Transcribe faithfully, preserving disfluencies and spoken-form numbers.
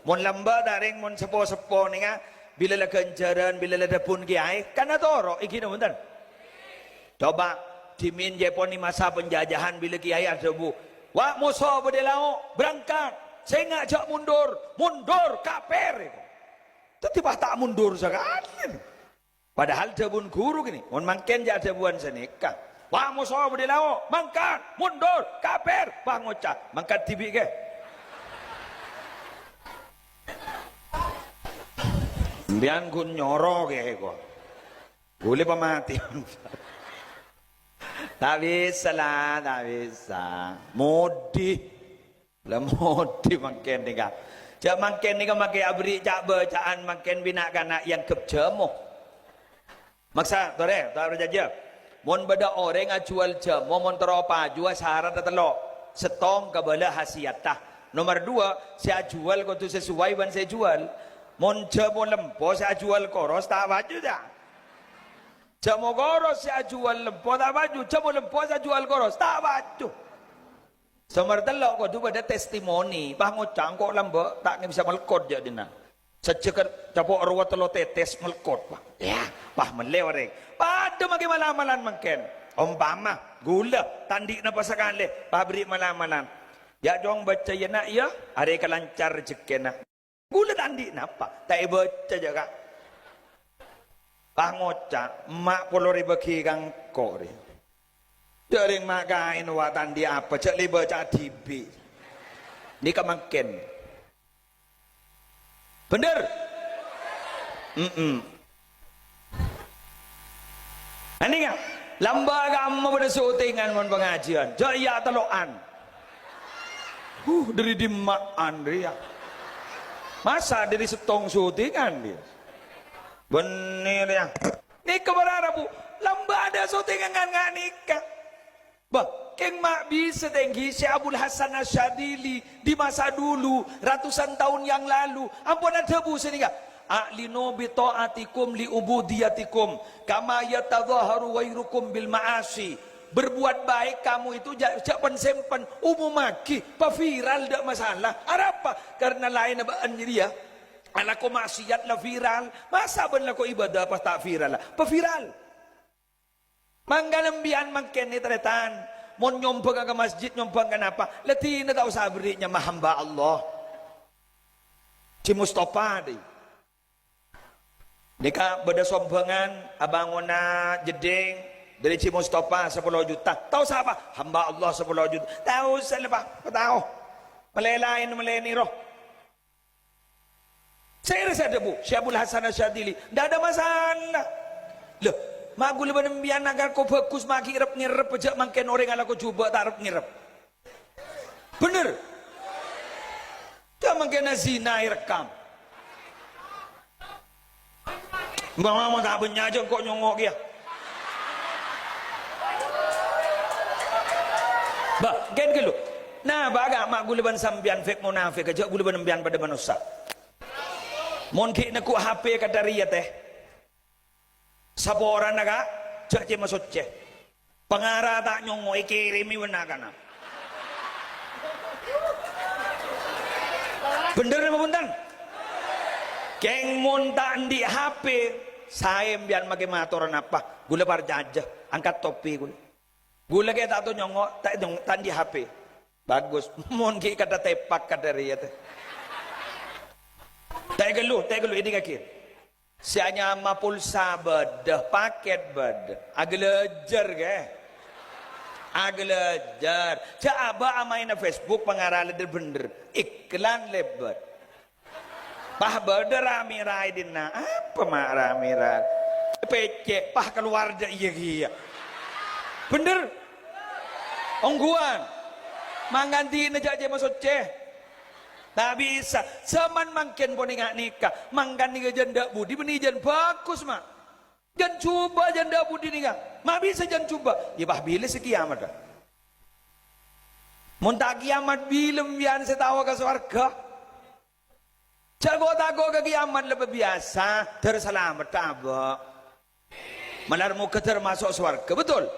Mon lambâ' ta' rèng, mon seppo-seppo nèka, bilâ la ghânjhârân, bilâ la dhâbuna kèyaè, kan atoro' èghinna, bhunten? Coba, dhimèn jâèpon è masa penjajahan bilâ kèyaè adhâbu, "Wa' moso bâdâ è lao', berangkat! Sènga' jhâ' mundur! Mundur, kapèr!" Dhâddhi pas ta' mundur sakalè. Padahal dhâbuna ghuru kènè, mon mangkèn jhâ' dhâbuwân sanèka. "Wa' moso bâdâ è lao', mangkat, mundur, kapèr!" Pas ngoca', "Mangkat dhibi' kè." Sampèyan ghun nyoro kè, kok. Ghulâ pamatèyan. Ta' bisa la, ta' bisa. Modi. La modi mangkèn nèka. Jhâ' mangkèn nèka makè aberri' ca'-bâca'an mangkèn bi' na'-kana' èangghep jhâmo. Maksa, torè, ta' parcajâ. Mon bâdâ orèng ajhuwâl jhâmo mon terro pajuwâ, saradhâ tello'. Sèttong, kabâlâ khasiyatta. Nomer duwâ', sè ajhuwâl kodhu sasowai bân sè èjhuwâl. Mon jhâmo lempo sè ajhuwâl koros, ta' paju, ta'? Jhâmo koros sè ajhuwâl lempo, ta' paju. Jhâmo lempo sè ajhuwâl koros, ta' paju. Nomer tello' kodhu bâdâ testimoni. Pas ngoca', "Engko' lambâ' ta' bisa mèlkot jhâ' dinna'." Sajjhegghâ capo' rowa tello tètès mèlkot, Pak. Yâ, pas mellè orèng. Padâ makè mal-amalan mangkèn. Ompama, ghulâ, ta' andi' napa sakalè, pas aberri' mal-amalan. "Yâ, Cong, bâca, yâ, Na', yâ. Arè kalancar rejhekkèna." Ghulâ ta' andi' napa, ta' èbâca jhâ', Ka'. Pas ngoca', "Emma' polo rè bâgi ka engko' rè. Jhâ' rèng ma' kaèn wa' ta' andi' apa, jhâ' lè bâca dhibi'." Nèka mangkèn. Bhender? Mm-mm. Anènga, lambâ' kamma bâdâ sotengan mon pangajiyân. Jhâ' iyâ tello'an. Huh, dâri dimma'an rèya? Masa dâri sèttong sotengan, rèya? Bânnè, rèya. Nèka para rabu, lambâ' adâ' sotengan nga' nèka. Bâh, kèng ma' bisa tèngghi Syekh Abul Hasan Asyadzili di masa dulu, ratusan tahun yang lalu, ampon adhâbu sanèka, "A'linu bi tha'atikum li ubudiyatikum, kama yatadhaharu ghairukum bil ma'asi." Berbuat baik kamu itu jhâ', jhâ' pen-sèmpen, umumaghi, paviral, ta' masalah. Arapa? Karena laènna bâ'na jârèya alako maksiat la viral. Masa bâ'na lako ibadah pas ta' viral? Paviral. Mangkana empèyan mangkèn, tarètan, mon nyombhângnga ka masjid, nyombhâng ka napa, la dina ta' osa aberri' nyama hamba Allah. Ji Mustafa, dhi. Nèka bâdâ sombhângan abângona jeddhing dâri Ji Mustafa sapolo juta. Ta' osa, Pa'? Hamba Allah sapolo juta. Ta' osa la, Pa'. Tao. Mellè laèn, mellè nèro. Sèra sè adhâbu Syekh Abul Hasan Asyadzili, "Ndak ada masalah." Lho, ma' ghulâ bân empèyan alako bhâghus, ma' ghi' rep-ngerrep, jhâ' mangkèn orèng alako jhubâ' ta' rep-ngerrep. Bhender? Jhâ' mangkèn zina èrekkam. Mama ta' bânnya' jhâ' engko' nyongngo' kèya. Bâh, ghân ghâllu. Nah, bâ' ghâ' ma' ghulâ bân sampèyan fèk monafèk, jhâ' ghulâ bân empèyan padâ manossa. Mon ghi' neggu' H P kadhâriyâ, tè. Saporana, Ka', jhâ' cè' masoccè. Pangara ta' nyongngo' èkèrèmè bân na'-kana'. Bhender napa bhunten? Kèng mon ta' andi' H P, saè empèyan makè mator napa? Ghulâ parcajâ, angkat topi ghulâ. Ghulâ kè ta' tao nyongngo', ta' nyong-, ta' andi' H P. Bagus. Mon ghi' kadhâ' tèpak kadhâriyâ, tè. Ta' ghâllu, ta' ghâllu, èdingngaghi. Sè anyama pulsa bâdâ, pakèt bâdâ. Aghâlâjâr, kè. Aghâlâjâr. Jhâ' abâ' amaèna Facebook, pangara lèdder bhender. Iklan lèbât. Pas bâdâ ramè-raè dinna'. Apa ma' ramè-raè? Pècè', pas kalowar dâ' iyâ kèya. Bhender? Ongghuwân. Mangkana dina jhâ' cè' masoccè. Ta' bisa. Jhâman mangkèn ponè nga' nèka. Mangkana nèka jân dâ' budi bânnè jân bhâghus, ma'. Jân jhubâ' jân dâ' budi nèka. Ma' bisa jân jhubâ'. Iyâ, pas bilâ sè kiyamat, dâ'? Mon ta' kiyamat, bilâ empèyan sè tao ka sowarghâ? Jhâ' ko'-tako' ka kiyamat, la biyasa, dâr salamet abâ'. Malar moghâ dâr maso' sowarghâ, betul?